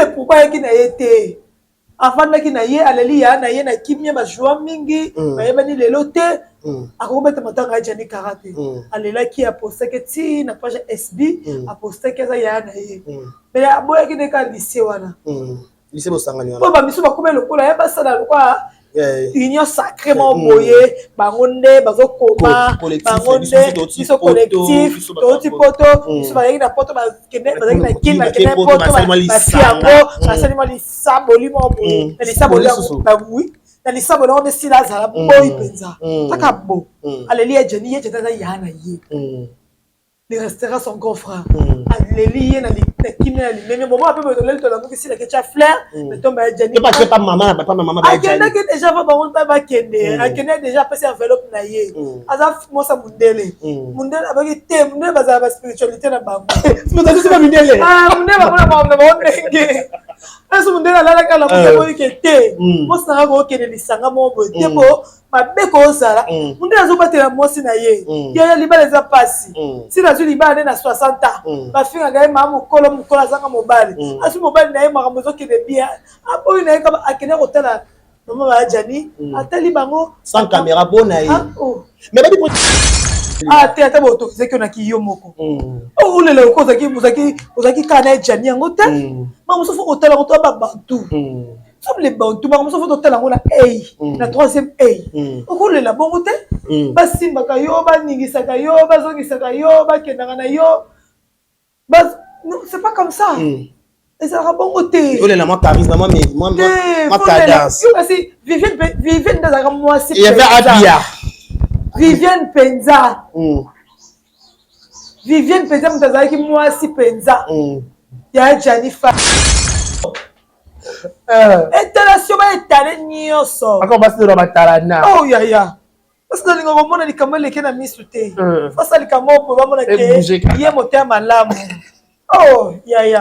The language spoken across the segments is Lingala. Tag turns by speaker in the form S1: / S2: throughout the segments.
S1: le pourquoi ayaki na ye te. Afandaki na ye, aleli ya na ye na kimia, bajoua mingi, bayebani lelo te. Akokobeta matanga ya Gianni Kara te. Alelaki, apostaki ti na page ya SB, apostaki aza yaya na ye. Mais aboyaki nde kaka lycée wana.
S2: Lycée Bosangani wana.
S1: Po bamisu bakoma lokola ye, basala lokola union sacrée moko boye, bango nde bazokoma, bango nde biso collectif touti poto, biso bazalaki na poto, bakende bazalaki na Kini, bakende poto, basi yango basali mwa lisaboli moko boye na lisaboli yango, oui, na lisaboli yango nde Sila azala boyi mpenza kaka bo aleli ye Jenny, ye Jenny aza ya na ye, il restera son grand frère. Aleli ye na kimia na limemi moment ape boye, toleli, tolamuki, Sila ketya fleur na tombe ya Jenny.
S2: Pa mama na papa, mama.
S1: Akendaki déjà pa bango mpe bakende, akende déjà, apesi enveloppe na ye. Aza mosa mundele, mundele abaki te, mundele bazala ba spiritualité na bango.
S2: Mindele.
S1: Mundele bamona makambo na bango ndenge eso. Mundele alalaki, alamuki, aboyike te, mwasi nanga kokende lisanga moko boye te, po mabe kozala. Mundele azobatela mwasi na ye. Yaya, libala eza mpasi. Ntina azwi libala nde na 60 ans, bafingaka ye maa mokolo mokolo, azanga mobali, azwi mobali na ye, makambo ezokende bien. Aboyi na ye kaka akende kotala mama baya Jani, atali bango.
S2: Sans caméra bona ye. Mais babi.
S1: Ah te, ata baautorisaki yo naki yo moko olela oko ozalaki kaka na ye Jani yango te. Makambo mosusu fo kotala yango, to babantu sommes les bantu, makambo mosusu fo totala yango na ei na troisième ei. Okolela bongo te, basimbaka yo, baningisaka yo, bazongisaka yo, bakendaka na yo. C'est pas comme ça, ezalaka bongo te.
S2: Olela mwa charisme, mwa cadence.
S1: Kasi Viviane, Viviane nde azalaka mwasi.
S2: Abia.
S1: Viviane mpenza, Viviane mpenza, moto azalaki mwasi mpenza ya Jani fa etalation, baetale nyonso.
S2: Akobasela batalana.
S1: Oh yaya, parce nalinga komona likambo eleke na misu te. Fasa likambo oyo bamona ke ye motema malamu. Oh yaya,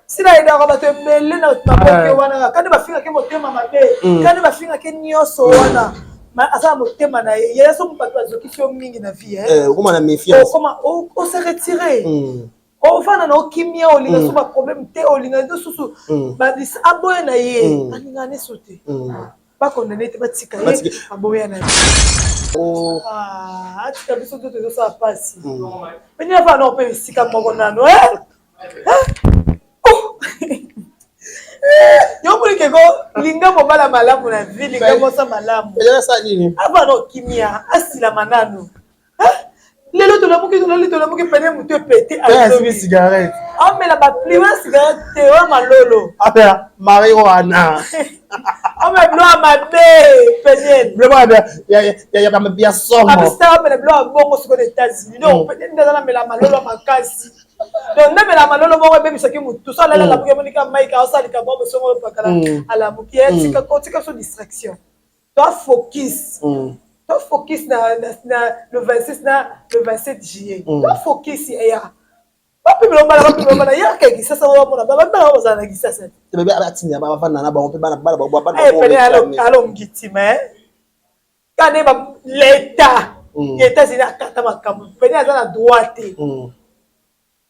S1: Sila ayedaka bato ebele na maboke wana, kande bafingaki motema mabe, kande bafingaki nyonso wana, aza na motema na ye. Yaya, so bato bazokisi yo mingi na vie,
S2: okoma na méfiance.
S1: Okoma ose retire, ovanda na okimia, olinga so baproblème te, olinga lisusu aboya na ye, alingaka neso te, bakondane te, batika ye, aboya na ye, atika biso to tozosala mpasi. Peni afa na mpe esika moko nano yo molikeko, linga mobala malamu na vie, linga mwasa malamu, afa na okimia, asilama nano. Lelo tolamuki, tolali, tolamuki pene motu epete, amela bapli wana, cigarette te, wana malolo.
S2: Apela marijuana.
S1: Amela bilo ya mabe, Peniel.
S2: Ya somo.
S1: Apesitaka, amela bilo ya bongo sikoyo na États-Unis. Donc Peniel nde aza namela malolo ya makasi. Donc ndemela malolo moko ebebisaki motu so alali, alamuki, amonika Mike aosala likambo bosongo oyo pakala, alamuki, tika kotika so distraction. To focus, to focus na le 26 na le 27 juillet, to focus eya bapimela bana, bapimela bana yaka Kisasa, bamona bana bazala na Kisasa.
S2: Atinda bavanda na bango mpe bana.
S1: Pene alongitima kane l'état ya États-Unis akata makambo, pene aza na droit te.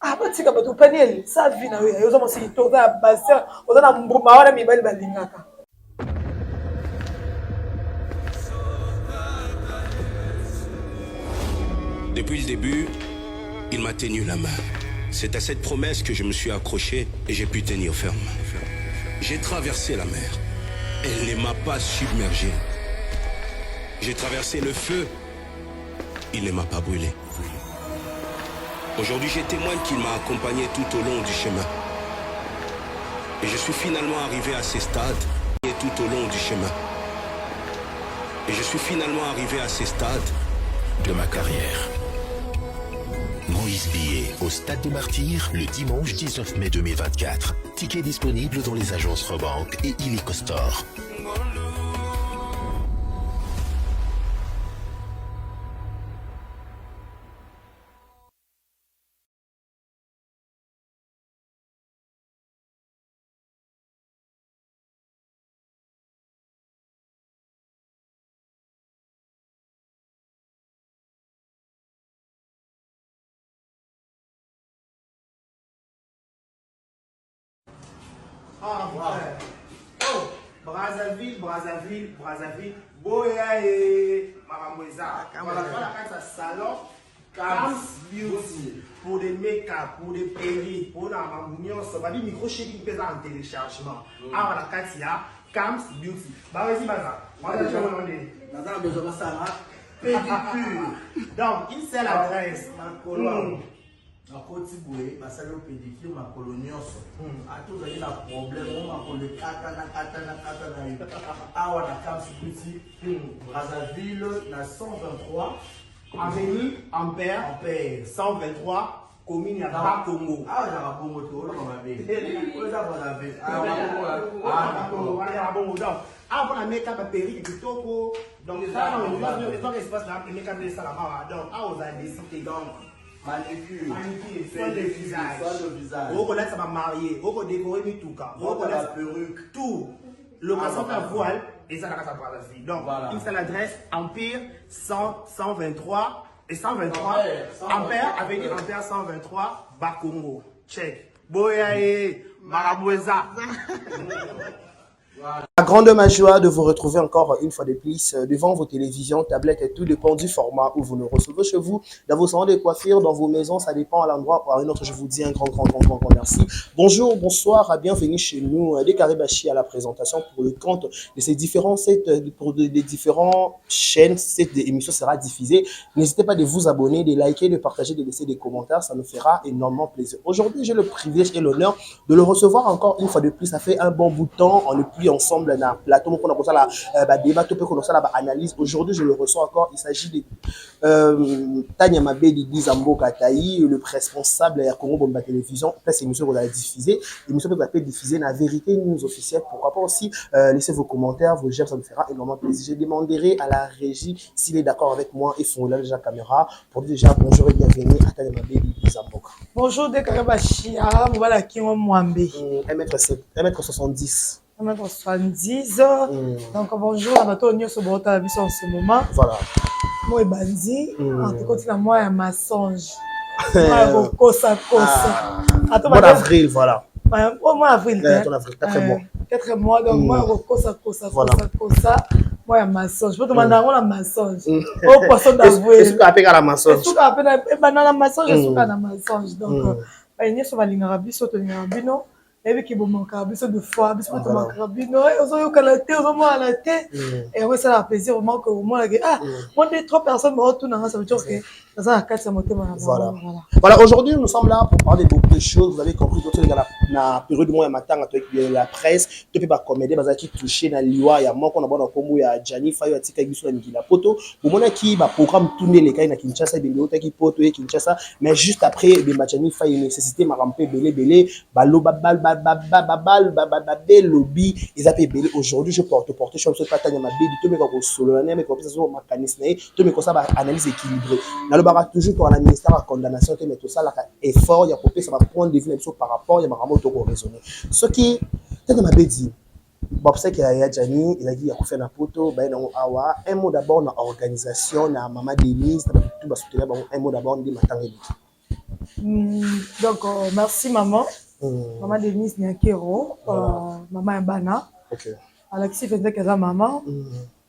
S1: Ah, batika bato. Peniel, sa vie na yo ya yo, oza mwasi kitoko, oza na bassin, oza na mbuma wana mibali balingaka.
S3: Depuis le début, il m'a tenu la main. C'est à cette promesse que je me suis accroché et j'ai pu tenir ferme. J'ai traversé la mer. Elle ne m'a pas submergé. J'ai traversé le feu. Il ne m'a pas brûlé. Aujourd'hui, je témoigne qu'il m'a accompagné tout au long du chemin. Et je suis finalement arrivé à ces stades et tout au long du chemin. Et je suis finalement arrivé à ces stades
S4: de ma carrière. Moïse Billet au Stade des Martyrs le dimanche 19 mai 2024. Ticket disponible dans les agences Rawbank et Illico Store.
S2: Ah, oh, Brazzaville, Brazzaville, Brazzaville, boya e makambo eza. Voilà, voilà kati ya salon Cams Beauty pour des make-up, pour des perruques, pour na makambo nyonso. Babi micro shaking mpe eza en téléchargement. Awa na kati ya Cams Beauty. Barezi baza. Baza nde.
S5: Naza na besoin basala pédicure.
S2: Donc, une seule adresse.
S5: Makolo nakoti boye, basali yo pédicure makolo nyonso. Ata ozali na problème o makolo ekatana katana katana yo, awa na Cams Beauty, Brazzaville, na 123
S2: Avenue Ampère,
S5: Ampère
S2: 123, commune ya Bakongo.
S5: Awa ezaka bongo te, oloba mabe, oyo eza Brazzaville.
S2: Wana ya bongo. Donc awa mpona make-up, baperruque kitoko. Donc ezaka espace na make-up esalama awa. Donc awa ozala décité.
S5: Donc manicure,
S2: manicure, soin de visage,
S5: soin de visage,
S2: okolatisa bamariés, okodécorer mituka,
S5: okola perruque,
S2: tout, location ya voile eza na kati ya Brazzaville. Donc une seule adresse, Empire 100, 123 et 123 Ampère, avenue Ampère 123, Bakongo. Check, boya ye makambo eza. La grande ma joie de vous retrouver encore une fois de plus devant vos télévisions, tablettes et tout dépend du format où vous nous recevez chez vous, dans vos salons de coiffure, dans vos maisons, ça dépend à l'endroit ou à un autre. Je vous dis un grand, grand, grand, grand, grand merci. Bonjour, bonsoir, bienvenue chez nous. Décaré Bachi à la présentation pour le compte de ces différents sites, pour les différentes chaînes, cette émission sera diffusée. N'hésitez pas de vous abonner, de liker, de partager, de laisser des commentaires, ça nous fera énormément plaisir. Aujourd'hui, j'ai le privilège et l'honneur de le recevoir encore une fois de plus. Ça fait un bon bout de temps, on est plus ensemble dans plateau, on a ça la débat, on a la analyse. Aujourd'hui, je le reçois encore. Il s'agit de Tania Mabedi Dizambo Kataï, le responsable de Congo Bomba Télévision. Place émission qu'on a diffusée. Émission qu'on appelle diffuser la vérité news officielle. Pourquoi pas aussi laisser vos commentaires, vos j'aime, ça me fera énormément plaisir. Je demanderai à la régie s'il est d'accord avec moi et font là déjà caméra pour dire déjà bonjour et bienvenue à Tania Mabedi Dizambo.
S1: Bonjour, Dekarabashia, voilà qui Mwambe.
S2: 1m7, 1m70.
S1: 1m70. Donc bonjour à bato nyonso baotala biso en ce moment.
S2: Voilà.
S1: Mo ebandi, tokoti na mwa ya mensonge, mwa ya kokosakosa.
S2: Mois d'avril, voilà.
S1: Au mois avril.
S2: Te avril, 4 mois.
S1: 4 mois, donc mwa ya kokosakosa kosa, mwa ya mensonge po tobanda yango na mensonge o poisson d'avril.
S2: Esuka ape kaka na mensonge.
S1: Esuka ape, ebanda na mensonge, esuka na mensonge. Donc baye nyonso balingaka biso, tolingaka bino, nayebiki bomankaka biso de fois, biso mpe tomankaka bino. Ozoyokana te, ozomonana te, yango esalaka plaisir vraiment que omonake ah moi nde trois personnes baotunanga, ça veut dire que naza na kati ya motema na
S2: bango. Voilà, aujourd'hui nous sommes là pour parler de beaucoup de choses. Vous avez compris, d'autres la na période moya matanga to la presse, to pe ba comédien bazaki touché na liwa ya moko na bona kombo ya Gianni Fayo atika biso na mikila poto. Bomonaki ba programme tourné les na Kinshasa, ebembe otaki poto et Kinshasa, mais juste après ebemba Gianni Fayo nécessité makambo ebele ebele, baloba ba ba ba ba ba ba ba ba belobi eza pe ebele. Aujourd'hui, je porte porte sur ce patanya mabedi to meka kosolola na meka kopesa so makanisi na ye, to meka kosala ba analyse équilibrée. Nalobaka toujours to na ministère ya condamnation te, mais tosalaka effort ya kopesa ba point de vue na biso par rapport ya makambo to koraisonner. Soki Tata Mabedi, baposaki ya Gianni ezalaki ya kofia na poto, baye nango awa. Un mot d'abord na organisation na mama Denise na bato basoutenir bango. Un mot d'abord nde matanga eleki.
S1: Donc merci maman, maman Denise Nyakero, maman ya bana. Alakisi mpenza aza mama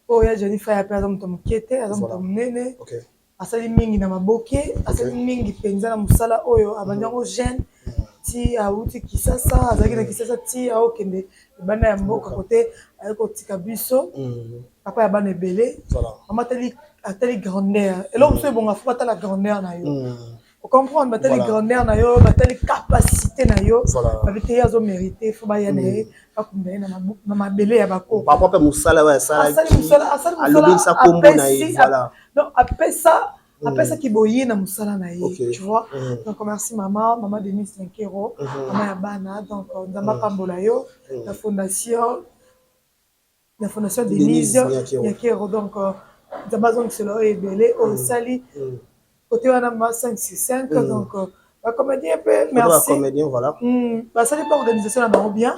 S1: oyo ya Gianni Faya, mpe aza moto moke te, aza moto monene. Asali mingi na maboke, asali mingi mpenza na mosala oyo abandi yango jeune ti awuti Kisasa, azalaki na Kisasa ti aokende libanda ya mboka kote aye kotika biso papa ya bana ebele. Mama atali grandeur, eloko mosusu ebonga fo batala grandeur na yo, ocomprendre, batali grandeur na yo, batali capacité na yo, babi te ye azomérite, fo baya na ye, bakunda ye na mabele ya bakoko.
S2: Papa mpe mosala oyo
S1: asalaki,
S2: asalaki, alobelisa kombo na ye, voilà.
S1: Donc apesa, apesaki boye na mosala na ye, tu vois. Donc merci mama, mama Denise Nkero, mama ya bana. Donc Nzambe apambola yo na fondation Denise Nyakero. Donc Nzambe azongisela oyo ebele oyo osali côté wana ma 5 6 5. Donc bacomédien mpe merci. Basali mpe organisation na bango bien,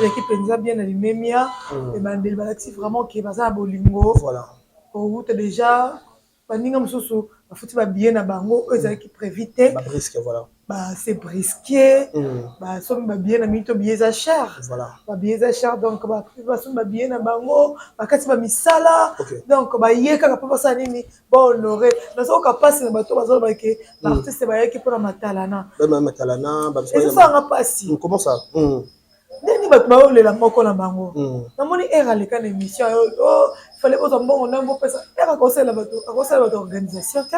S1: eleki mpenza bien na limemia. Ebandeli balakisi vraiment ke baza na bolingo. Kowuta déjà, baninga mosusu bafuti babillet na bango oyo ezalaki prévu te. Base brisquer, basombi babillet na mingi to billet eza cher. Babillet eza cher, donc basombi babillet na bango, bakati bamisala. Donc baye kaka mpo basala nini? Bahonore. Nazokoka mpasi na bato bazoloba ke baartiste bayaki mpona matalana.
S2: Matalana.
S1: Ezosalanga mpasi.
S2: Comment ça?
S1: Ndeni bato baolela moko na bango. Namoni ere aleka na émission oyo, fallait bozwa mbongo ndenge bopesa ere. Akosalela bato, akosala bato organisation te.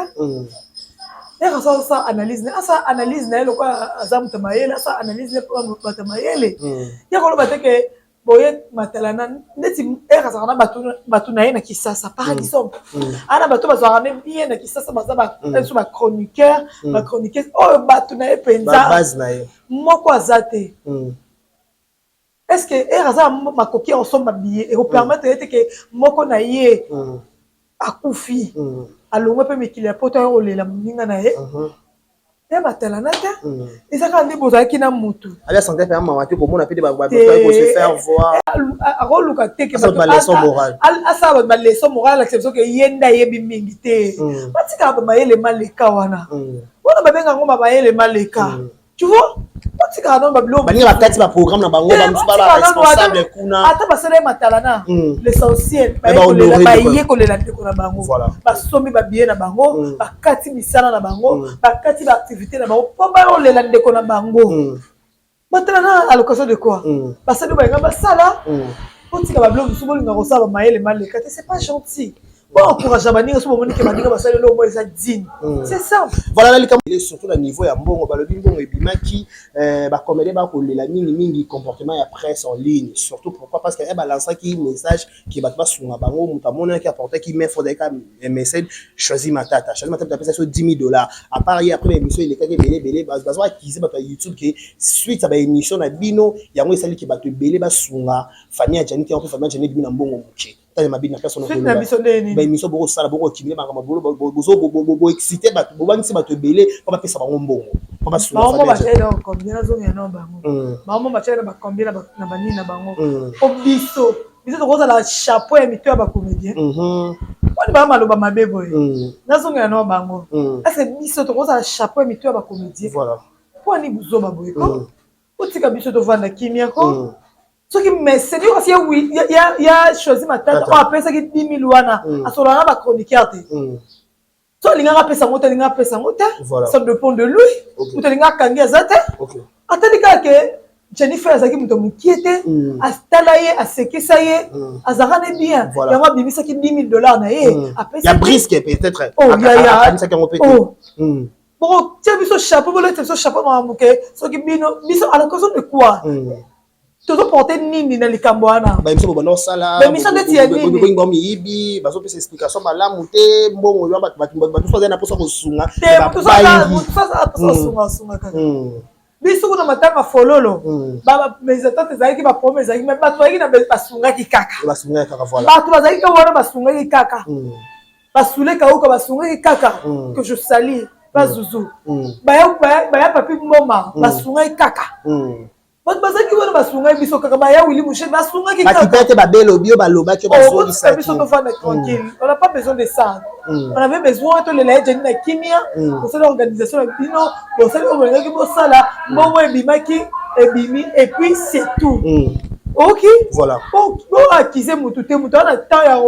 S1: Ere asala analyse na asala analyse na ye lokola aza moto mayele, asala analyse ne mpo bato mayele. Ye koloba te ke boye matalana neti ere azalaka na bato na ye na Kisasa, par exemple. Ana bato bazwaka ne bien na Kisasa, baza biso bachroniqueur, bachroniqueuse oyo bato na ye mpenza. Moko aza te. Est ce que ere aza makoki ya kosomba billet ekopermettre ye te ke moko na ye akufi, alongwe mpe mikili ya poto, ayo kolela moninga na ye ye matalana te? Eza kaka nde bozalaki na mutu. Akoluka te ke asala bato baleçon morale, alakisa biso ke ye nde ayebi mingi te. Batikaka bamayele maleka wana, wana babenga yango bamayele maleka, tu vois. Batikaka nano babiloko.
S2: Baninga bakati baprogramme na bango, bamosusu baresponsable kuna.
S1: Ata basala ye matalana, l'essentiel baye kolela ndeko na bango, basombi babillet na bango, bakati misala na bango, bakati baactivité na bango mpo bayolela ndeko na bango. Matalana à l'occasion de quoi? Basali balinga basala, botika babiloko mosusu, bolinga kosala bamayele maleka te, c'est pas gentil. Bo encourage baninga. So bomoni ke baninga basali eloko moko eza digne, c'est simple.
S2: Voilà, na likambo surtout na niveau ya mbongo, balobi mbongo ebimaki, bacomédien bakolela mingimingi comportement ya presse en ligne surtout. Pourquoi? Parce que balansaki message ke bato basunga bango, moto amonaki, aportaki main forte ayeka message Choisi Matata. Choisi Matata apesa so 10 000 $. À part ye, après baémission elekaki ebele ebele, bazo accuser bato ya YouTube ke suite ya baémission na bino yango esaliki bato ebele basunga famille ya Jani te. Mpe famille ya Jani ebimi na mbongo moke. Tala mabi na place. Baémission bokosala, bokokimile makambo, boexcite bato, bobangisi bato ebele mpo bapesa bango mbongo mpo
S1: basunga. Bango batiaka na bacombien na banini na bango? Po biso, biso tokozala chapeau ya mito ya bacomédien wani, baa maloba mabe boye. Nazongela nao bango, est-ce biso tokozala chapeau ya mito ya bacomédien? Mpo ani buzoba boye ko otika biso tovanda kimia ko. Soki mesene yo kasi ya Choisi Matata oyo apesaki 10 000 wana, asolaka na bachroniqueur te. So alingaka apesa yango te, alingaka apesa yango te, ça dépend de lui. Moto alingaka akangi aza te. Atali kaka ke Jennifer azalaki moto mokie te, atala ye, asekisa ye, azalaka ne bien, yango abimisaki 10 000 dollars na ye.
S2: Apesaki brisque peut-être.
S1: Bokotia biso chapeau, boleta biso chapeau makambo ke soki bino biso à l'occasion de quoi? Tozoporte nini na likambo wana?
S2: Baémission bobanda osala.
S1: Baémission neti ya nini?
S2: Miyibi bazopesa explication malamu te. Mbongo yo, bato bato azali na mposa kosunga.
S1: Te, moto aza mposa kosunga, asunga kaka. Biso kuna matanga fololo, mesatante ezalaki, baproblème ezalaki, mais bato bazalaki na basungaki kaka. Bato bazalaki kaka wana, basungaki kaka. Basule Kauka basungaki kaka, que je sali bazuzu baya Papi Mboma basungaki kaka. Bato bazalaki wana, basungaki biso kaka. Baya Wili Mushel basungaki.
S2: Kaka te babelobi oyo balobaki.
S1: Bazogisaki biso tofanda tranquille. On n'a pas besoin de ça. On avait besoin tolela ye Jani na kimia. Bosali organisation na bino, bosali oyo bolingaki bosala, mbongo ebimaki, ebimi, et puis c'est tout. Ok.
S2: Voilà.
S1: Boakize motu te. Motu aza na temps ya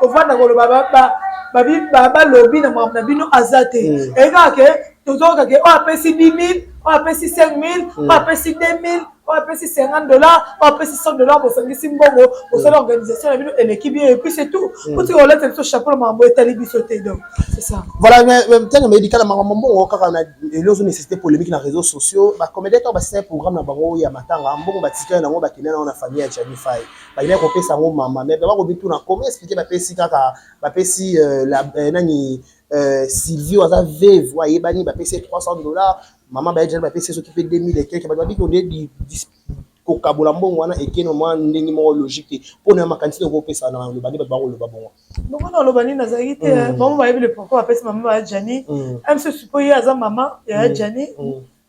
S1: kovanda koloba balobi na makambo na bino aza te. Eyi kaka ke tozoyoka ke oyo apesi 10 000, oyo apesi 5 000, oyo apesi 2 000, oyo apesi 50 $, oyo apesi 100 $. Bosangisi mbongo, bosala organisation na bino, eleki bien, et puis c'est tout. Otika kolata biso chapeau na makambo etali biso te. Donc c'est ça.
S2: Voilà. Ntango mayebika na makambo mbongo kaka na elo ozo nécessité polémique na réseaux sociaux, bacomédien ntango basala programme na bango ya matanga, mbongo batikali nango, bakende nango na famille ya Jani Fai, bakendaki kopesa yango mama. Mais bakobituna comment expliquer bapesi kaka, bapesi nani, Sylvie aza veuve ayebani, bapesi 300 $, mama baye Jani bapesi soki mpe 2000 et quelque. Bato babiki onde kokabola mbongo wana ekene mwa ndenge moko logique te. Mpona ya makanisi okopesa na loba nde bato bakoloba bongo?
S1: Bongo na oloba nini? Nazalaki te. Bango bayebi le pourquoi bapesi mama ya Jani. Mso supo ye aza mama ya Jani,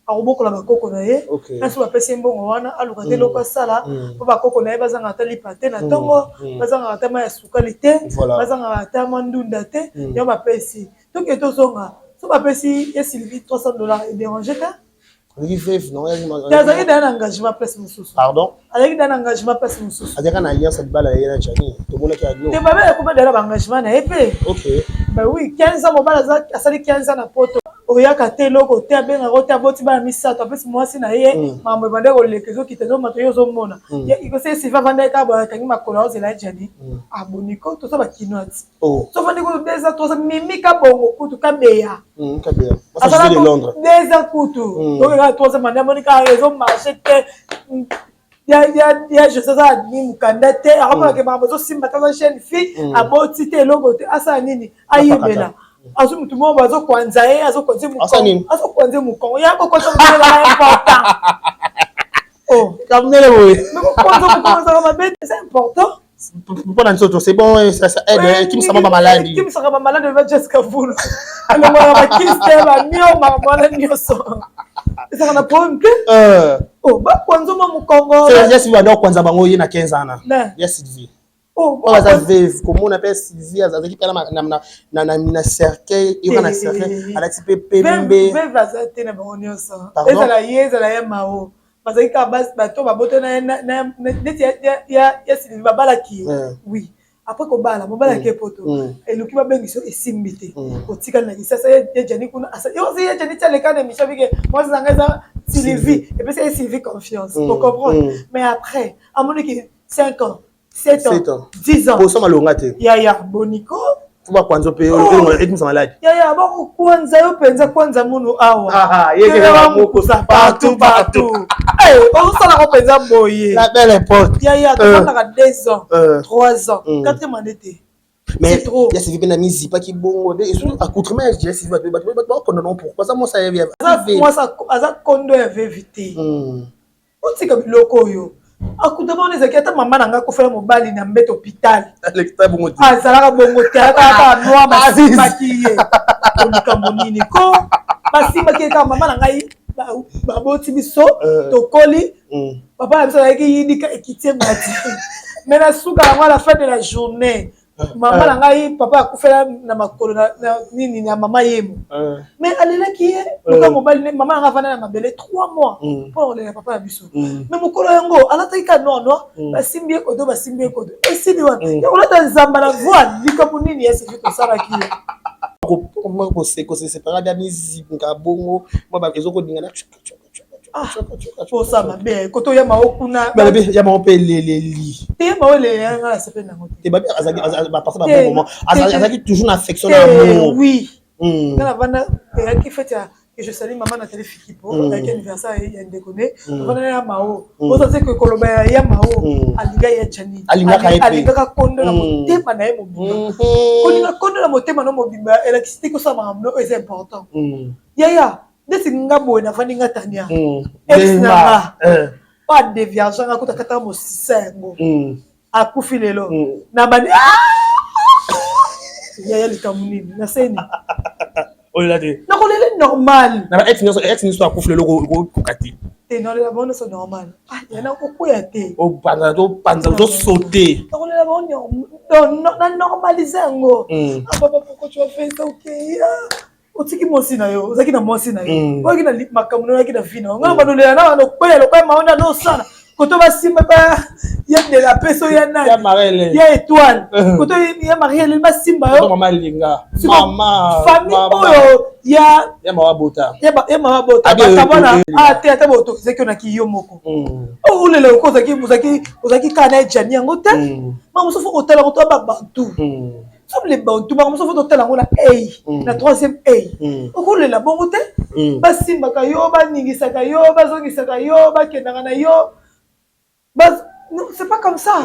S1: akobokola bakoko na ye. Nasi bapesi ye mbongo wana, aluka te eloko asala mpo bakoko na ye bazangaka ata lipa te na ntongo, bazangaka ata mai ya sukali te, bazangaka ata mwa ndunda te. Yango bapesi. Toke tozonga, so bapesi ye Sylvie 300 $ edérange te.
S2: Azalaki veuve, non?
S1: Te, azalaki da na engagement place mosusu.
S2: Pardon?
S1: Azalaki da na engagement place mosusu.
S2: Azalaki na alliance ya libala ya ye na Jani, tomonaki ya
S1: te. Babele akoma da na baengagement na ye mpe. Ben oui, 15 ans, mobali asali 15 ans na Poto, oyaka te, eloko te, abengaka te, aboti bana misato, apesi mwasi na ye. Makambo ebande koleka, ezokita, ezomata, ye ozomona ikose. Sylvie avandaki kaka boye, akangi makolo, aozela Jani. Aboniko toza bakinois ti sofandi kutu 2 ans, 3 ans. Mimi Kabongo kutu, Kabeya.
S2: Kabeya de Londres.
S1: 2 ans kutu, tokeka 3 ans, mande amoni kaka ezomarche te. Ya José aza adimi mokanda te, akomonake makambo ezosimba te, aza jeune fille, aboti te, eloko te, asala nini? Ayebela, azwi motu moko azokwanza ye, azokwanza
S2: Asala nini?
S1: Azokwanza mokongo ya kokwanza mokongo ezala important. Oh.
S2: Kamnele boye.
S1: Mais kokwanza mokongo ezala mabe te, c'est important.
S2: Mpona nzoto, c'est bon, ça aide, ekimisaka bamaladi.
S1: Ekimisaka bamaladi. Ba Jessica Vulu alongolaka bakiste, bamio, makambo wana nyonso ezalaka na problème te. Oh, bakwanza mwa mokongo.
S2: Ya Sylvie banda kokwanza bango ye na 15 ans na
S1: Na.
S2: Ya Sylvie.
S1: Oh,
S2: oyo aza veuve, komona mpe Sylvie azalaki mpe na cercueil, yoka na cercueil, alati mpe pembe.
S1: Veuve aza te na bango nyonso.
S2: Pardon?
S1: Ezala ye, ezala ye mao, bazalaki kaka bato baboto neti ya Sylvie babalaki ye. Oui, après kobala, mobalaki ye Poto, eluki babengiso, esimbi te. Otikali na Kisasa, ye Jani kuna ye Jani ti aleka na émission bike, mwasi nanga eza Sylvie, epesi ye Sylvie confiance. Ocomprendre? Mais après amoniki 5 ans, 7 ans,
S2: 7 ans.
S1: 10 ans.
S2: Poso malonga te.
S1: Yaya, boniko.
S2: Fo bakwanza mpe ekimisa maladi.
S1: Yaya, bakokwanza yo mpenza, kwanza munu awa.
S2: Ah, ye kaka
S1: bamokusa partout partout. Ozosalaka mpenza boye.
S2: La belle époque.
S1: Yaya, tofandaka 2 ans, 3 ans, quatrième année te.
S2: Mais
S1: C'est trop.
S2: Ya Sylvie mpe na mizipaki bongo, et surtout accoutrement ya Sylvie, bato bakondana. Pourquoi aza mwasi ya
S1: Aza mwasi, aza kondo ya veuve te. Otika biloko oyo, accoutrement wana ezalaki ata mama na ngai akofela mobali na mbeto hôpital.
S2: Alekita bongo te.
S1: Azalaka bongo te, azalaka noir. Basimbaki ye likambo nini ko? Basimbaki ye kaka mama na ngai, baboti biso, tokoli. Papa na biso azalaki yindika, ekitie mati, mais na suka yango, à la fin de la journée, mama na ngai, papa akufela na makolo na nini na mama yemo, mais alelaki ye loka mobali. Mama na ngai avanda na mabele 3 mois mpo na kolela papa na biso. Mais mokolo yango alataki ka noir noir, basimbi ye kodo, basimbi ye kodo, esili wana ya kolata nzamba na voile. Likambo nini ya Sylvie tosalaki ye?
S2: Kose séparer bia mizinga bongo, ezokodingana.
S1: Posa mabe koto ya mao kuna.
S2: Ya mao mpe eleleli.
S1: Te, mao eleleli, nga na sepeli nango
S2: te. Bapasa babon moment, azalaki toujours na affection, na amour.
S1: Oui, nga navanda, eyaki fête ya que je salue maman Nathalie Fikipo, ayaki anniversaire ya ndeko ne, ovanda ya mao, oza te koloba ya mao alinga ya Jani, alingaka kondo na motema na ye mobimba. Kolinga kondo na motema no mobimba elakisi te kosala makambo no, eza important. Yaya, ndeti nga boye navandi, nga Tania, ex na nga po adévierge nga kuta kata mosisa yango, akufi lelo na bandi. Yaya, likambo nini naseni?
S2: Olela te.
S1: Nakolela normal.
S2: Na ba ex nyonso, ex nyonso akufi lelo, okoka te.
S1: Te, nakolela bango nyonso normal. Ya nakokwea te.
S2: Opanza, opanza, ozosaute.
S1: Nakolela bango, na normalise yango. Ah papa, pourquoi tu as fait ça? Ok, otiki mwasi na yo, ozalaki na mwasi na yo, oyaki na makambo na yo, oyaki na vie na yo. Ngai banolela na banokwea lokola maonda nosala koto, basimba pa ya de la peso, ya nani, ya étoile, koto ya Marie Helene, basimba yo. Famille oyo ya
S2: ya mawa bota.
S1: Ya mawa bota, bakabwana a te, ata boautorisaki yo naki yo moko olela oko ozalaki kaka na ejani yango te. Ma mosusu fo kotala ngo to babantu, sommes les bantu, bango mosusu fo totala yango na ei na troisième ei. Okolela bongo te, basimbaka yo, baningisaka yo, bazongisaka yo, bakendaka na yo. Non, c'est pas comme ça.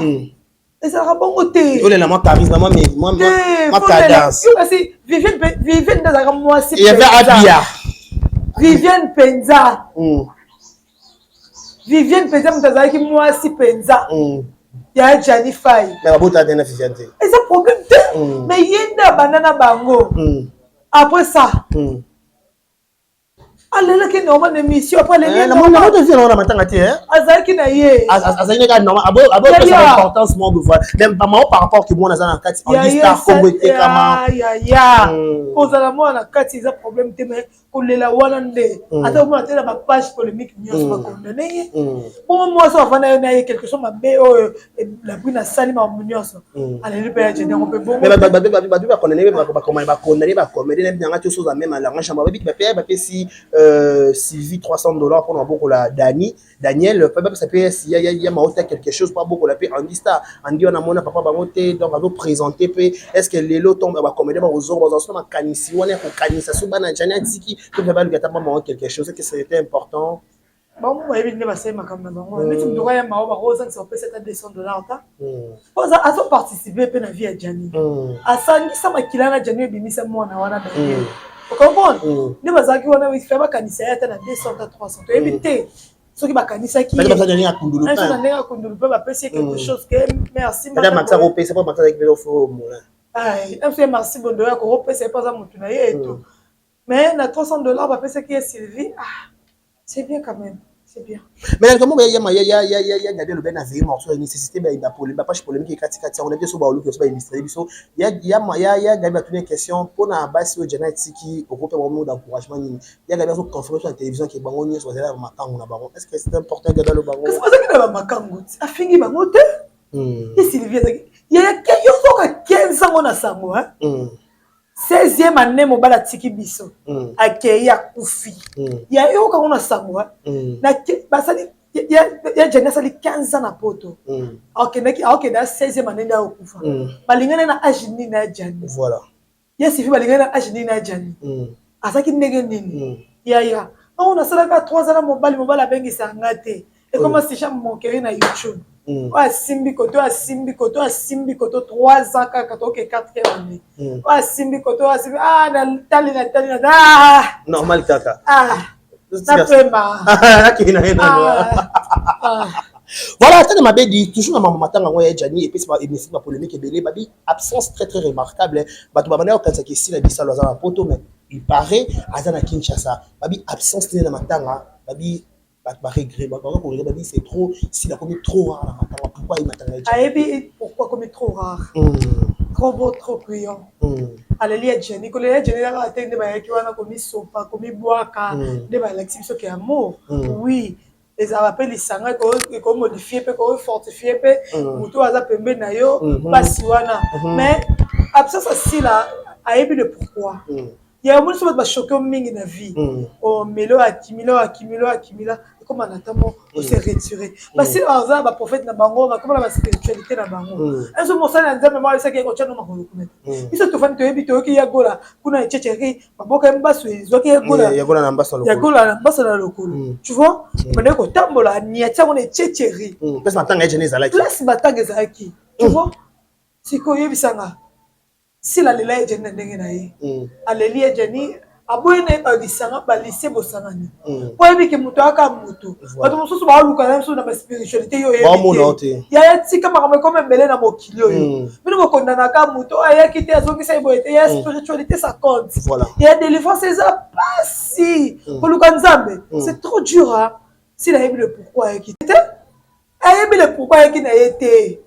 S1: Ezalaka bongo te.
S2: Olela mwa charisme, mwa cadence.
S1: Kasi Vivienne, Vivienne nde azalaka mwasi.
S2: Il y avait Abia.
S1: Vivienne mpenza, Vivienne mpenza, moto azalaki mwasi mpenza ya Jani Fai.
S2: Mais babota te na Viviane te.
S1: Eza problème te, mais ye nde abanda na bango. Après ça, Alelaki normal na émission, après aleli.
S2: Namona matanga te.
S1: Azalaki na ye.
S2: Azalaki kaka normal, aboyopesa importance moko boye, mais bamao par rapport ke mwana aza na kati, Andy Star, kombo etekama.
S1: Yaya, kozala mwana na kati eza problème te, mais kolela wana nde ata omona te na bapage polémique nyonso bakondane ye. Bongo mwasi afanda ye na ye quelque chose mabe oyo Labrune asali, makambo nyonso aleli mpe ya Jeni yango mpe bongo.
S2: Bato bakondane, bakondane, bacomédie na yanga te. Soza même langage, babi bape bapesi Sylvie 300 $ mpona babokola Dani Daniel, mpe bapesa mpe ya maota quelque chose mpo abokola mpe Andy Star. Andi wana amona papa bango te, donc azoprésente mpe. Est ce que lelo to bacomédie bakozonga, bazwa so makanisi wana ya kokanisa so bana Jani atiki to mpe baluka ata bango quelque chose que c'était important?
S1: Bango bayebi nde basali makambo na bango. Neti moto ya mao, bakozangisa kopesa ata 200 $ ta po azoparticipe mpe na vie ya Jani, asangisa makila na Jani, ebimisa mwana wana Daniel. Ocomprendre nde bazalaki wana, fe bakanisa ye ata na 200 ta 300, toyebi te soki bakanisaki
S2: na
S1: ndenge ya kundulu mpe bapesi ye quelque chose ke merci. Merci bondo ya kokopesa ye mpo aza motu na ye eto, mais na 300 $ bapesaki ye Sylvie, ah, c'est bien quand même, c'est bien.
S2: Mais na likambo ya Gabi, alobi na veille morceau ya nécessité, bapage polémique ekatikati yango na biso, baoluki biso, baillustre biso. Ya Gabi batuni question mpona basi oyo Jana etiki, okope bango mot d'encouragement nini? Ya Gabi azoconfirme so na télévision ke bango nyonso bazali na bamakangu na bango. Est ce que c'est important, Gabi alobango?
S1: Kasi bazalaki na bamakangu ti afingi bango te. Ye Sylvie azalaki yo soka 15 ans na sango, 16e année mobali atiki biso, akei, akufi. Ya yokango na sango basali ya Jani asali 15 ans na poto, akendaki, akokende ya 16e année nde akokufa. Balingani na age nini na ya Jani? Ye Sylvie balingani na age nini na ya Jani? Azalaki ndenge nini? Yaya, ango nasalaka 3 ans na mobali, mobali abengisaka nga te, ekoma sisha moquerie na YouTube. Oyo asimbi koto, oyo asimbi koto, oyo asimbi koto, 3 ans kaka, toke 4e année, oyo asimbi koto, oyo asimbi, ah, natali, natali, na ah.
S2: Normal kaka.
S1: Ah, napema.
S2: Akei na ye nano. Voilà, tata Mabedi, toujours na mama matanga yango ya Jani, epesi baémission, bapolémique ebele. Babi absence très très remarquable. Bato babandaki kokanisaka esila bisalo aza na poto, mais il paraît aza na Kinshasa. Babi absence nini na matanga? Babi bato baregret, bato bakoregret, babi c'est trop, sila komi trop rare na matanga. Pourquoi ye matanga ya
S1: Jani? Ayebi pourquoi komi trop rare? Trop beau, trop brillant. Aleli ya Jani, kolela ya Jani kaka te nde bayaki wana komisopa, komibwaka, nde balakisi biso ke amour, oui, ezalaka mpe lisanga, ekomodifie mpe kofortifie mpe moto oyo aza pembeni na yo, mpasi wana. Mais absence asila, ayebi le pourquoi. Ya omoni so bato bachoke mingi na vie, omelo, akimila, akimila, akimila, ekoma na ntango ose retire. Basila baza baprophète na bango, bakoma na baspiritualité na bango. Ezo mosali na Nzambe moko ayebisaki kotya no makolo kuna te. Biso tofandi, toyebi, toyoki ya Gola kuna echecheri maboka ye mbasu ezwaki ye Gola.
S2: Yagola na mbasu.
S1: Ya Gola na mbasu na lokolo, tu vois, bandeki kotambola niati yango na echecheri.
S2: Place matanga ejene ezalaki.
S1: Place matanga ezalaki, tu vois. Sikoyo oyebisanga, Sila alela ye Jani na ndenge na ye, aleli ye Jani, aboyi na ye balisanga balise bosangani, po ayebi ke moto ayaka motu. Bato mosusu baoluka na biso na baspiritualité, yo oyebi te. Yaya, tika makambo ekoma ebele na mokili oyo. Bino bokondanaka moto oyo ayaki te, azongisa ye boye te. Ya spiritualité, ça compte. Ya délivrance eza pasi, koluka Nzambe, c'est trop dur. Sila ayebi le pourquoi ayaki te, ayebi le pourquoi ayaki na ye te.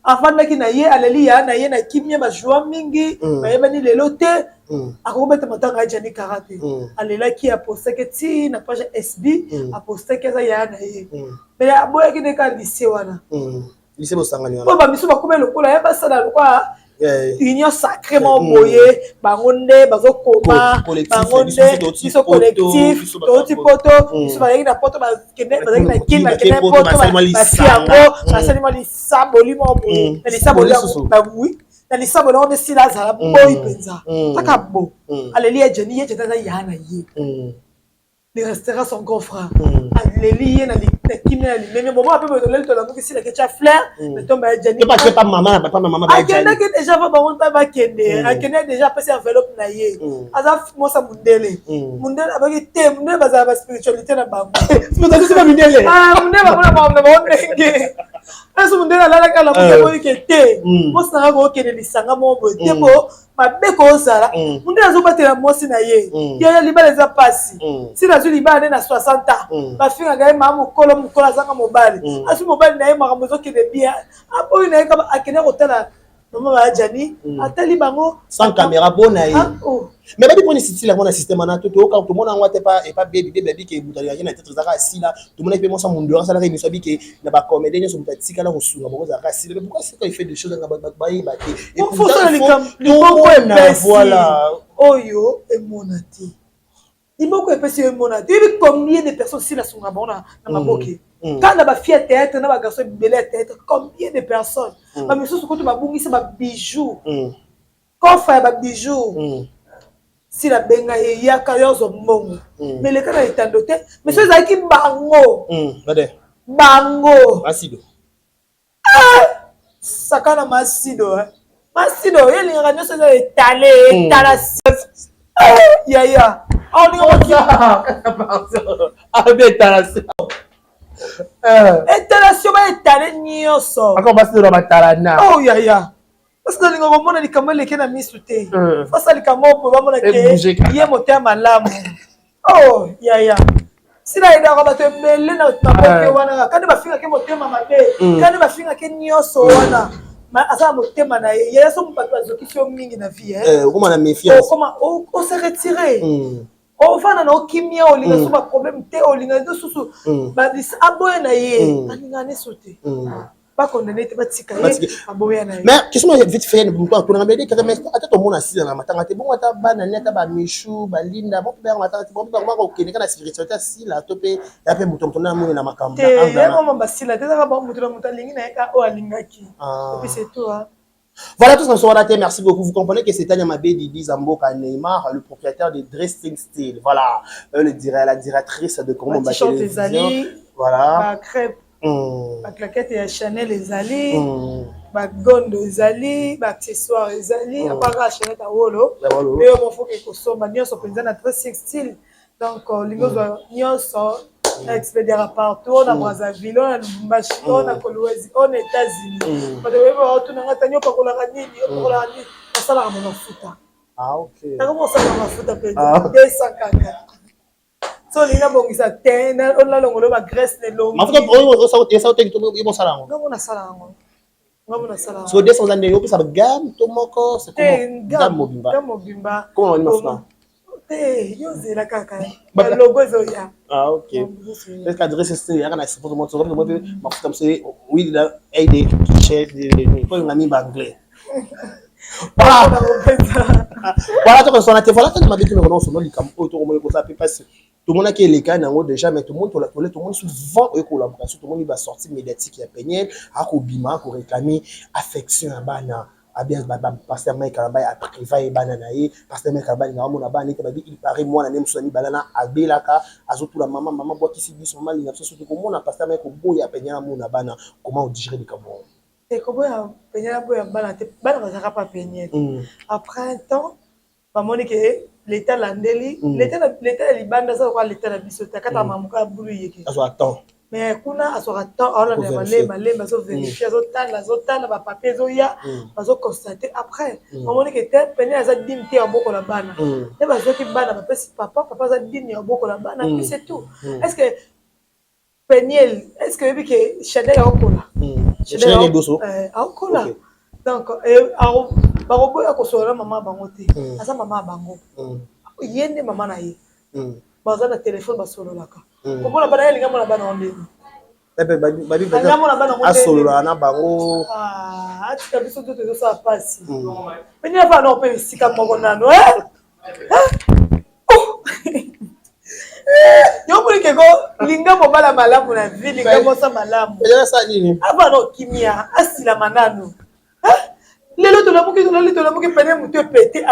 S1: Avandaki na ye, aleli ya na ye na kimia, bajua mingi, bayebani lelo te. Akokobeta matanga ya Jani Kara te. Alelaki, apostaki ti na page ya SB, apostaki aza yaya na ye, mais aboyaki nde kaka lycée wana.
S2: Lycée bosangani
S1: wana. Oyo bamisu bakomi lokola ye, basala lokola union sacrée moko boye, bango nde bazokoma, bango nde biso collectif, touti poto, biso bazalaki na poto, bakende, bazalaki na Kini, bakende poto, bafi yango, basali mwa lisaboli moko boye. Na lisaboli yango, oui, na lisaboli yango nde Sila azala boyi mpenza kaka bo aleli ye Jeni. Ye Jeni aza ya na ye, il restera son grand frère. Aleli ye na kimia, na limemi moma mpe boye. Toleli, tolamuki, Sila ketya fleur na tomba ya Jani. Akendaki déjà va bango mpe bakende, akende déjà, apesi enveloppe na ye. Aza mosa mundele, mundele abaki te, mundele bazala baspiritualité na bango.
S2: Mindele.
S1: Mundele bamona makambo na bango ndenge. Esi mondele alalaki, alamuki, amoni ke te, mwasi na nga kokende lisanga moko boye te, po mabe kozala. Mondele azobatela mwasi na ye. Yaya, libala eza mpasi. Si nazwi libala nde na 60 ans, bafingaka ye maa mokolo mokolo, azanga mobali. Azwi mobali na ye, makambo ezokende bien. Aboyi na ye kaka, akende kotala mama Bayajani, atali bango.
S2: Sans caméra bona ye. Mais babi mponi style yango na système wana to toyoka, tomona yango ate epa bebi bebi abike moto alingaki na tete ezalaka asila. Tomonaki mpe mwasa mundu asalaka émission, abike na bacomédien nyonso, moto atikala kosunga bango ezalaka asila. Mais pourquoi c'est quand il fait des choses anga bato bayeba te?
S1: Liboko epesi oyo emona te, liboko epesi oyo emona te. Yebi combien de personnes sila asunga bango na maboke? Kaka na bafille ya théâtre, na bagarçon ebele ya théâtre, combien de personnes? Bamisusu kutu babungisi babijoux, coffre ya babijoux. Sila benga ye, yaka yo ozwa mbongo, mais leka na etando te. Mais so ezalaki bango bango saka na Masido, Masido ye elingaka nyonso eza etale etala. Yaya,
S2: olinga
S1: etalation, baetale nyonso.
S2: Batalana.
S1: Oh yaya, parce que olinga komona likambo eleke na misu te. Fasa likambo oyo bamona ke ye motema malamu. Oh yaya, sila ayedaka bato ebele na maboke wana. Kandi bafingaki motema mabe, kandi bafingaki nyonso wana, aza na motema na ye. Yaya, so bato bazokisi yo mingi na vie,
S2: okoma na méfiance.
S1: Okoma ose retire, ofanda na okimia, olinga so baproblème te, olinga lisusu. Aboya na ye, alinga neso te, bakondane te, batika ye, aboya na ye.
S2: Mais question vite fait, moto atunanga mede kaka, mais ata tomona asila na matanga te, bongo ata bana ni, ata bamishu balinda, bongo mpe matanga te, bongo mpe bango bakokende kaka na spiritualité asila to mpe ya mpe moto na amoni na makambo?
S1: Te, ye basila te, ezaka moto na moto alingi na ye ka oyo alingaki, et puis c'est tout.
S2: Voilà tout ce qu'on a. Merci beaucoup. Vous comprenez que c'est Tania Mabedi Zamboka Neymar, le propriétaire de Dressing Style. Voilà, le dirait, la directrice de Congo
S1: Télévision.
S2: Voilà.
S1: Ba crêpe, baclaquette ya Chanel ezali, bagondo ezali, baaccessoire ezali, apart Chanel awolo oyo mofoki kosomba nyonso mpenza na Dressing Style. Donc olingi ozwa nyonso na expédiaka partout, oyo na Brazzaville, oyo na Lubumbashi, oyo na Kolwezi, oyo na États-Unis. Bato oyebi baotunanga tani opakolaka nini, opakolaka nini. Nasalaka ma mafuta, nakoma osalaka mafuta mpenza 200 kaka. So olingi nabongisa te, nalongolo bagraisse na elongi. Ngango nasala yango, ngango nasala.
S2: So 200 eza ndenge opesa gamme to moko?
S1: Gamme
S2: mobimba?
S1: Gamme mobimba.
S2: Comment mafuta?
S1: Te, yo ozela kaka balogo ezoya.
S2: Ah ok, est-ce que adresse c'est yaka na support mo tsoka mo mpe mafuta mosusu oui na aide chef po nga mi ba anglais? Voilà, tokosona te. Voilà, tona mabe tuna kono likambo oyo tokomoni kosala mpe mpasi. Tomonaki eleka nango déjà, mais tomoni tole, tomoni souvent oyo collaboration, tomoni basortie médiatique ya Peniel, akobima akoréclame affection ya bana. Abia pasteur Mike Kalambay apriva ye bana na ye. Pasteur Mike Kalambay alingaka amona bana ete babi, il paraît mwana nde mosusu ya mibale na abelaka, azotula mama, mama bwakisi biso, mama alinga biso. Soki komona pasteur Mike koboya Peniel amona bana, comment odigérer likambo wana?
S1: Te, koboya Peniel aboya bana te. Bana bazalaka pa Peniel. Après un temps, bamoni ke leta landeli leta ya libanda aza lokola leta na biso te, akata mamuka ya bulu yeke.
S2: Azwa temps.
S1: Mais kuna azwaka temps, aolandela malembe malembe, azovérifie, azotala, azotala bapapier ezoya, bazoconstate. Après bamoni ke te, Peniel aza digne te ya bokola bana. Nde bazwaki bana, bapesi papa. Papa aza digne ya bokola bana, puis c'est tout. Est ce que Peniel, est ce que oyebi ke Shadai aokola? Aokola. Donc bakoboya kosolola na mama ya bango te. Aza mama ya bango, ye nde mama na ye. Baza na telefone, basololaka. Komona bana ye, alinga mona bana ngo ndeni.
S2: Asolola na bango.
S1: Atika biso to tozosala mpasi. Peni afa na mpe esika moko nano yo moni keko linga mobala malamu na vie, linga mwasa malamu, ava na okimia, asilama nanu. Lelo tolamuki, tolali, tolamuki, pene motu epete,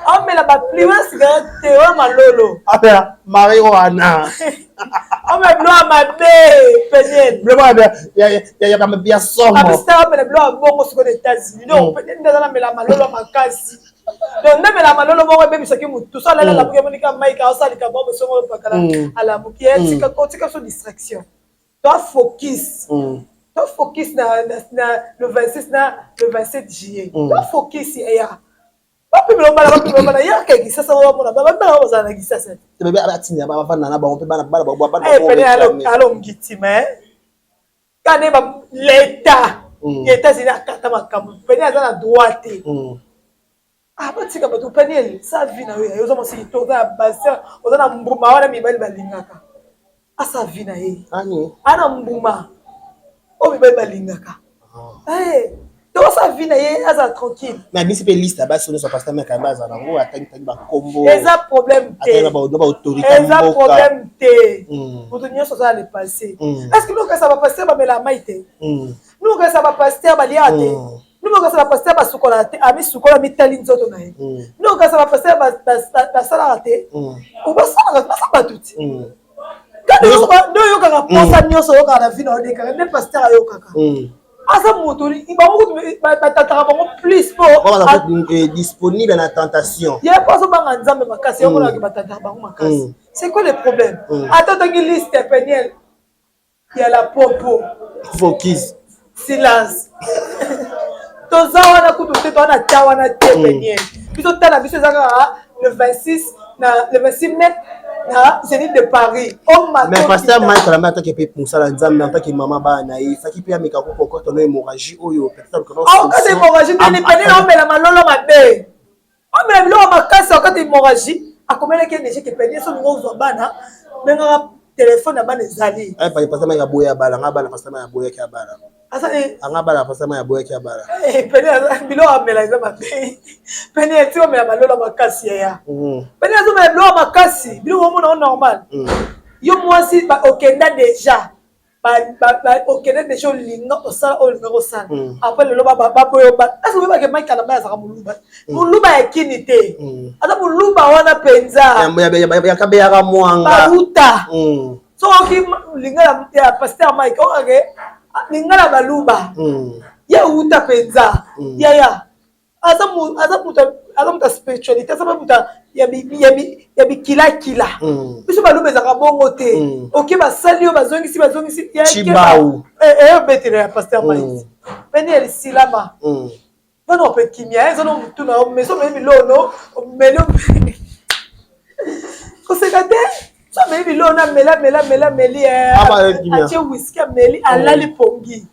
S1: amela bapli wana, cigarette te, wana malolo.
S2: Apela marijuana.
S1: Amela bilo ya mabe, Peniel.
S2: Ya somo.
S1: Abisita, amela bilo ya bongo sikoyo na États-Unis. Donc Peniel nde aza namela malolo ya makasi. Donc nde mela malolo bongo ebebisaki motu. So alali, alamuki, amonika Mike aosala likambo bosongo opakala, alamuki, tika kotika so distraction, to afocus. To focus na le 26 na le 27 juillet. To focus eya. Bapimela bana, bapimela bana, yaka Kisasa, bamona bana bazala na Kisasa.
S2: Te bebe atinda bavanda na bango mpe bana bana bana.
S1: Pene alo ngitima kane ba l'État ya États-Unis akata makambo. Pene aza na droit te. Ah, batika bato. Peniel, sa vie na yo, ya yo, oza mwasi kitoko, oza na bassin, oza na mbuma wana mibali balingaka. Asa vie na ye.
S2: Ani
S1: ana mbuma oyo mibali balingaka. Tokosala vie na ye, azala tranquille.
S2: Mais abisi mpe liste ya basi nyonso pasteur Mike Kalambay azala nango, atangitangi bakombo.
S1: Eza problème te.
S2: Atangi na baautorité.
S1: Eza problème te. Moto nyonso aza na le passé. Est ce que nokasa bapasteur bamelaka mai te? Nokasa bapasteur baliaka te? Nokasa bapasteur basukolaka te? Amisukola, mitali nzoto na ye. Nokasa bapasteur basalaka te? Basalaka, baza bato ti. Nde oyokaka mposa nyonso oyokaka na vie na odekaka nde pasteur ayokaka. Aza moto, bango kutu batataka bango plus po
S2: disponible na tentation.
S1: Ye mpo azobanga Nzambe makasi, yango monaka batataka bango makasi. C'est quoi le problème? Ata otangi liste ya Peniel ya la popo.
S2: Focus.
S1: Silence, toza wana kutu te, toza na ta wana te. Peniel, biso tala biso eza kaka le 26 na le 26 mai na Zénith de Paris.
S2: Mais pasteur Mike Kalambay, ataki mpe mosala Nzambe en tant que mama bana na ye, faki mpe ameka kokokota no hémorragie oyo.
S1: Okati hémorragie ndeni? Peniel omela malolo mabe, omela biloko makasi, okati hémorragie. Akomelaki déjà ke Peniel, so olingi ozwa bana, bengaka telefone ya bana ezali.
S2: Pasteur Mike aboya bala nga bana, pasteur Mike aboyaki abala. Anga bala, pasteur Mike aboyaki abala.
S1: Peniel, biloko amela eza mabe. Peniel eti omela malolo makasi, yaya. Peniel azomela biloko makasi, biloko omona o normal. Yo mwasi okenda déjà, okende déjà, olinga osala oyo olinga kosala. Après lelo baboyo. Ese oyebake Mike Kalambay azalaka moluba, moluba ya kini te, aza moluba wana mpenza.
S2: Yakabeyaka mwanga.
S1: Bauta soki lingala ya pasteur Mike, okake lingala baluba ye uta mpenza, yaya. Aza moto ya spiritualité, aza moto ya bikilakila. Biso baluba ezalaka bongo te. Oke, basali oyo, bazongisi, bazongisi. Eyobetela ya pasteur Mike. Peni ya lisilama mpona ope kimia eza no motu na yo. Mais omeli bilono, omeli, koseka te. So ameli biloko, ameli, ameli, ameli, ameli, atie whisky, ameli, alali pongi.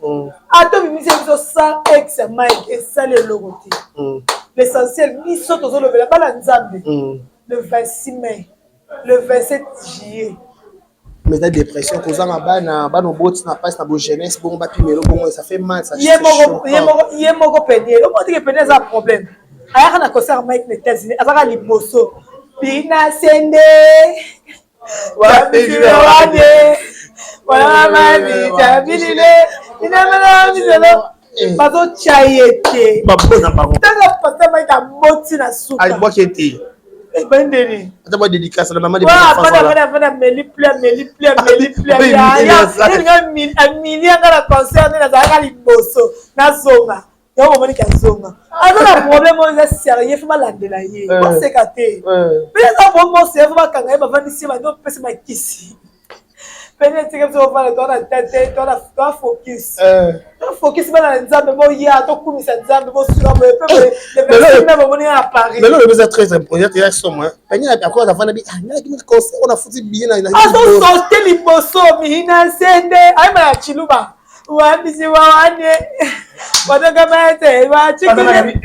S1: Ata obimisi biso sans ex ya Mike, esali eloko te. L'essentiel, biso tozolobela bana Nzambe le 26 mai, le 27 juillet.
S2: Mais eza dépression, kozanga bana, bana oboti na mpasi na bojeunesse bongo, bapimelo bongo, ça fait mal.
S1: Ye moko Peniel, omotike Peniel eza problème. Ayaka na concert Mike na États-Unis, azaka liboso bina sende wane wane bazotya ye te.
S2: Babona bango.
S1: Ntango pasteur Mike aboti na suka.
S2: Alibwaki te.
S1: Ebandeli.
S2: Ata mwa dédicace na mama.
S1: Afanda, ameli plus, ameli plus, ameli plus, amili anga na concert nde nazalaka liboso, nazonga. Yango bomoniki azonga, aza na problème oyo eza sérieux, faut balandela ye. Baseka te mpe eza problème moko sérieux, faut bakanga ye, bavandisi ye, bandi opesa bakisi. Pene etika biso kofanda, toa na ta te, toa focus, toa focus. Bana na Nzambe, boya tokumisa Nzambe, bosuka boye mpe bomoni na Paris.
S2: Lelo lobi eza très important, eza somo. Peni akoza afanda bi ngalaki concert ona futi billet na
S1: azosote liboso mihina sende ayeba ya Chiluba wambisi wawane wadokamate wachikile.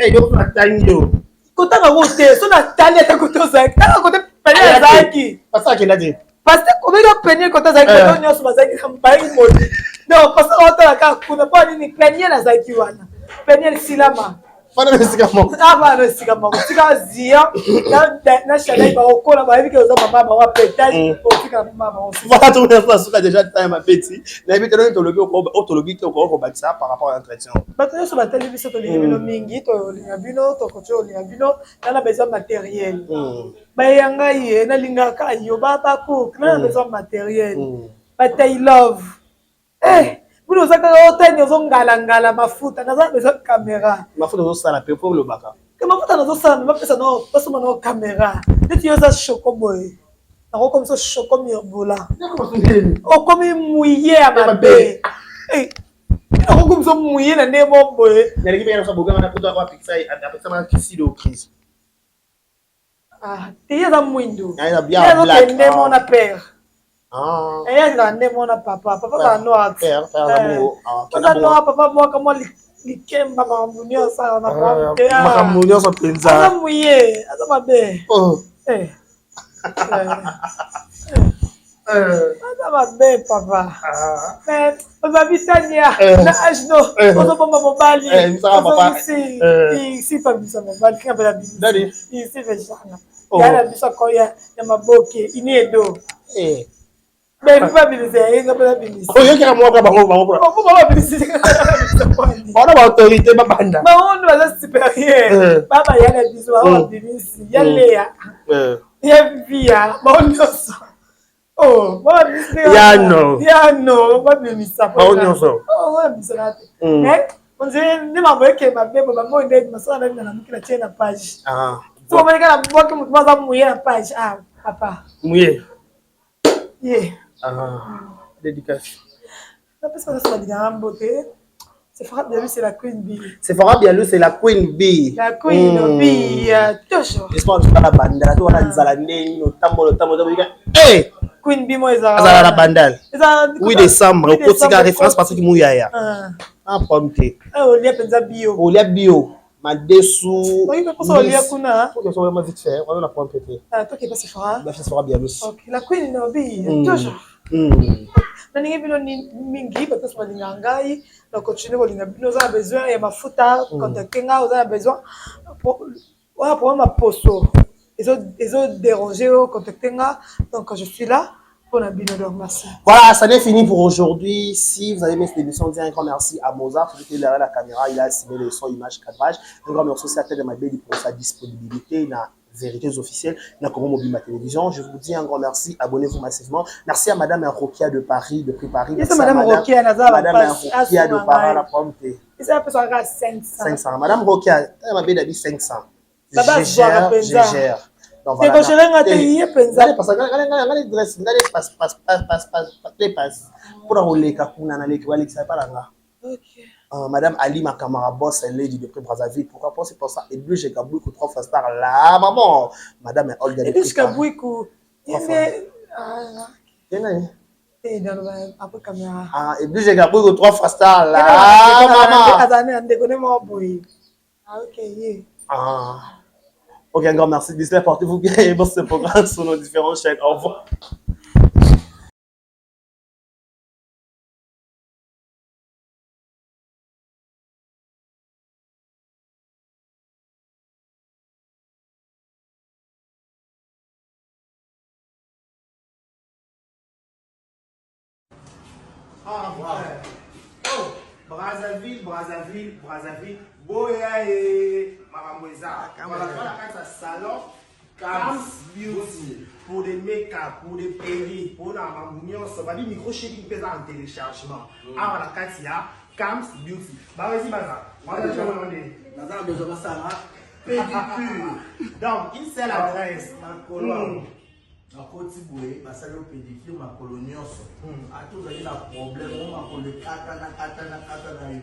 S1: Kotanga ngo te, so natali ata kote ozalaki, tanga kote pene azalaki.
S2: Akenda te.
S1: Parce que obeka Peniel kote azalaki, kote nyonso bazalaki, bayaki moli. Donc parce que otala kaka kuna mpo nini Peniel azalaki wana. Peniel silama.
S2: Fana esika moko.
S1: Avana esika moko, tika zia na Chanel bakokola, bayebi ke oza mama bango petage, otika mama bango.
S2: Voilà, tokomi suka déjà time abeti. Nayebi te noni tolobi oyo tolobi te, okoki kobakisa par rapport à entretien.
S1: Bato nyonso batali biso, tolingi bino mingi, tolinga bino, tokoki kolinga bino. Nana besoin matériel, bayeya ngai ye nalingaka yo babacook, nana besoin matériel, batay love. Bino oza kaka otani, ozongalangala mafuta, naza besoin caméra.
S2: Mafuta ozosala mpe po olobaka.
S1: Ke mafuta nazosala, me bapesa nao, basomba nao caméra. Neti yo oza shoko boye, nakokomisa shoko mirbola, okomi muye ya mabe. Okomisa muye na ndenge moko boye.
S2: Naleki mpe na boganga na poto apekisa apekisa na kisilo crise.
S1: Ah, te ye aza mwindu.
S2: Ye aza
S1: Ye azokende
S2: black.
S1: mona père.
S2: Ah.
S1: Ye azala nde mona papa. Papa azala noir.
S2: Père, père aza bongo. Ah,
S1: Aza
S2: kenda bongo.
S1: noir, papa bwaka mwa likemba makambo nyonso aza na problème te. Ah.
S2: Makambo nyonso mpenza.
S1: Aza muye, aza mabe.
S2: Oh.
S1: Eh. Eh. Aza mabe papa. Mais ozabi Tania na age no ozobomba mobali.
S2: Misaka papa.
S1: Isi pabimisa mobali kinga mpe na
S2: Dadi.
S1: bimisa. Isi vejana.
S2: Oh.
S1: Ya na biso akoya ya maboke ini edo.
S2: Eh.
S1: Bebi babimisa ye nga mpe nabimisa.
S2: Oyokaka moko bango bango kuna.
S1: Bango babimisa.
S2: Bana ba autorité babanda.
S1: Bango nde baza supérieur. Baba ya na biso bango babimisi. Ya Lea. Ya Via bango nyonso. Oh, babimisi.
S2: Ya no.
S1: Ya no babimisa.
S2: Bango nyonso.
S1: Oh, babimisa na te. Mais on dirait nde makambo eke mabe bo bango nde masala na bino na muki na tie na page.
S2: Ah.
S1: So bamoni kaka bwaki moto baza muye na page. Ah, papa.
S2: Muye.
S1: Ye.
S2: Ah. Dédicace.
S1: Napesi bato balingaka mbote. Sephora Bialu, c'est la Queen Bee.
S2: Sephora Bialu, c'est la Queen Bee.
S1: La Queen Bee, toujours.
S2: Espoir toza na bandala to wana nzala ndenge otambola otambola otambola eh
S1: Queen Bee mo ezala.
S2: Azala na bandala.
S1: Ezala
S2: 8 décembre okotika référence Patrick Muyaya. Ah problème te.
S1: Ah olia penza bio.
S2: Olia bio. Madesu.
S1: Oyi pe posa olia kuna.
S2: Ok, so vraiment vite fait. On a problème te.
S1: Ah toi qui pas Sephora.
S2: Ba Sephora Bialu.
S1: Ok, la Queen Bee, toujours. Nalingi bino mingi bato nyonso balingaka ngai na continue kolinga bino. Oza na besoin ya mafuta, contacte ngai. Oza na besoin oya problème ya poso ezo déranger yo, contacte nga. Donc je suis là pour la bino, donc merci.
S2: Voilà, ça n'est fini pour aujourd'hui. Si vous avez aimé cette émission, dis un grand merci à Mozart, celui qui est derrière la caméra, il a assimilé le son, image, cadrage. Un grand merci aussi à Tête de Mabeli pour sa disponibilité, na vérités officielles, na Congo Mobile Télévision. Je vous dis un grand merci. Abonnez-vous massivement. Merci à Madame Rokia de Paris, depuis Paris. Merci à
S1: Madame Rokia,
S2: Madame Rokia de Paris, la prompte.
S1: 500.
S2: 500. Madame Rokia, elle m'a dit 500.
S1: Je
S2: gère, je gère. Donc voilà.
S1: Ndeko nga te ye penza.
S2: Parce que nga nga dress nga passe passe passe passe passe passe pour koleka kuna na leki balekisa pa na nga.
S1: Ok.
S2: Madame Alima Kamara, boss lady de Brazzaville. Pourquoi penser pour ça? Edwige Kabouikou, trois fois star, la maman. Madame Olga de
S1: Edwige Kabouikou. Après caméra.
S2: Ah, Edwige Kabouikou, trois fois star, la maman.
S1: Ah, ok, yeah.
S2: Ah. Ok, un grand merci. D'ici là, portez-vous bien et bon ce programme sur nos différentes chaînes. Au revoir. Ah, ouais. Oh, Brazzaville, Brazzaville, Brazzaville, Boya et Maramweza. Voilà, voilà, quand salon, Kams Beauty, pour des make-up, pour des perruques, pour la mambounion, ça va dire micro shaking pèse en téléchargement. Ah, voilà, quand il y a Kams Beauty. Bah, vas-y, Baza. Voilà, je vais vous demander.
S5: Naza besoin de ça, pédicure.
S2: Donc, une seule adresse.
S5: Nakoti boye basali yo pédicure makolo nyonso ata ozali na problème o makolo ekatana katana katana yo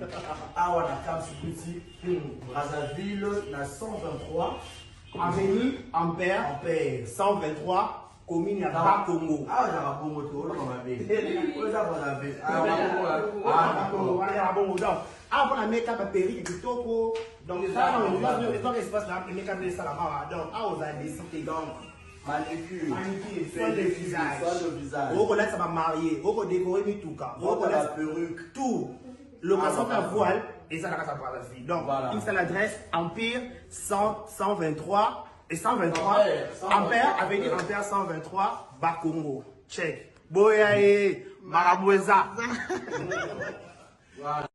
S5: awa na Kams Beauty Brazzaville na 123
S2: avenue Ampère.
S5: Ampère
S2: 123 commune ya Bakongo.
S5: Awa ezaka bongo te, oloba mabe, oyo eza Brazzaville.
S2: Wana ya bongo. Donc awa mpona make-up ya perruque kitoko, donc ezaka espace na make-up esalama awa. Donc awa ozala décide.
S5: Donc manicure,
S2: manicure, soin de visage,
S5: soin de visage,
S2: okolatisa bamarie, okodécorer mituka,
S5: okolatisa perruque,
S2: tout location ta voile eza na kati ya Brazzaville. Donc une seule adresse, Empire 100, 123 et 123 Ampère, avenue Ampère 123 Bakongo. Check boya ye makambo eza.